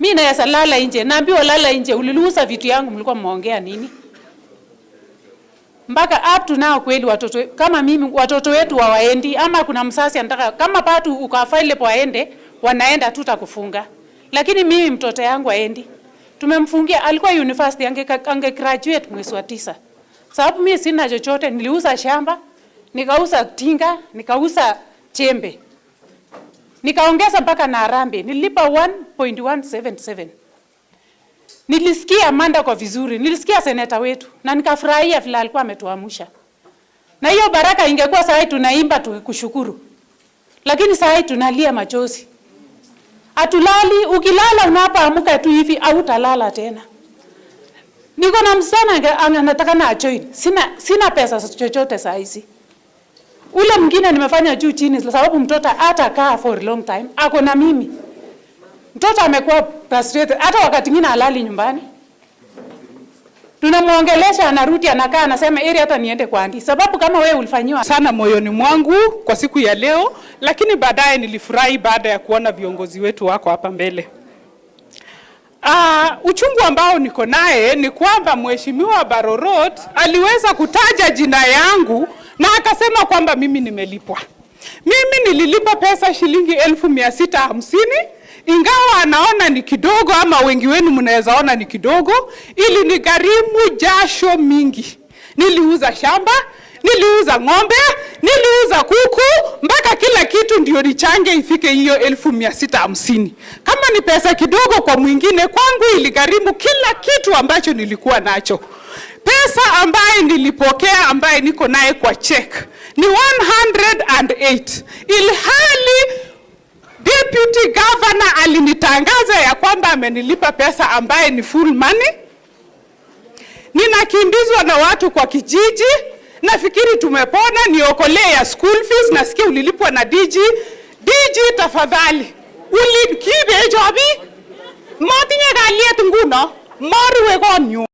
Mi naweza lala nje, naambiwa lala nje, uliluza vitu yangu, mlikuwa mmeongea nini? Mpaka up to now kweli watoto kama mimi, watoto wetu wawaendi, ama kuna msasi anataka kama patu uko available waende, wanaenda, tutakufunga. Lakini mimi mtoto yangu aendi. Tumemfungia, alikuwa university, ange graduate mwezi wa 9. Sababu mimi sina chochote, niliuza shamba, nikauza tinga, nikauza chembe. Nikaongeza mpaka na harambee, nililipa 1.177. Nilisikia Amanda kwa vizuri, nilisikia seneta wetu na nikafurahia vile alikuwa ametuamsha. Na hiyo baraka ingekuwa saa hii tunaimba tukikushukuru. Lakini saa hii tunalia machozi. Hatulali, ukilala unapoamka tu hivi hautalala tena. Niko na msichana anataka na join. Sina pesa chochote saa hizi. Ule mwingine nimefanya juu chini sababu mtoto hata kaa for a long time, ako na mimi. Mtoto amekuwa frustrated, hata wakati mwingine halali nyumbani. Tunamuongelesha, anarudi anakaa anasema heri hata niende kwa auntie. Sababu kama wewe ulifanyiwa sana moyoni mwangu kwa siku ya leo, lakini baadaye nilifurahi baada ya kuona viongozi wetu wako hapa mbele. Uchungu ambao niko naye ni kwamba Mheshimiwa Barorot aliweza kutaja jina yangu na akasema kwamba mimi nimelipwa. Mimi nililipa pesa shilingi 650,000, ingawa anaona ni kidogo ama wengi wenu mnaweza ona ni kidogo, ili nigharimu jasho mingi. Niliuza shamba, niliuza ng'ombe, niliuza kuku, mpaka kila kitu ndio nichange ifike hiyo 650,000. Kama ni pesa kidogo kwa mwingine, kwangu iligharimu kila kitu ambacho nilikuwa nacho. Pesa ambaye nilipokea ambaye niko naye kwa check ni 108, ilhali deputy governor alinitangaza ya kwamba amenilipa pesa ambaye ni full money. Ninakimbizwa na watu kwa kijiji, nafikiri tumepona, niokolee ya school fees. Nasikia ulilipwa na DG. DG, tafadhali ulikibe jobi, matinye kalyet nguno, marue konyu.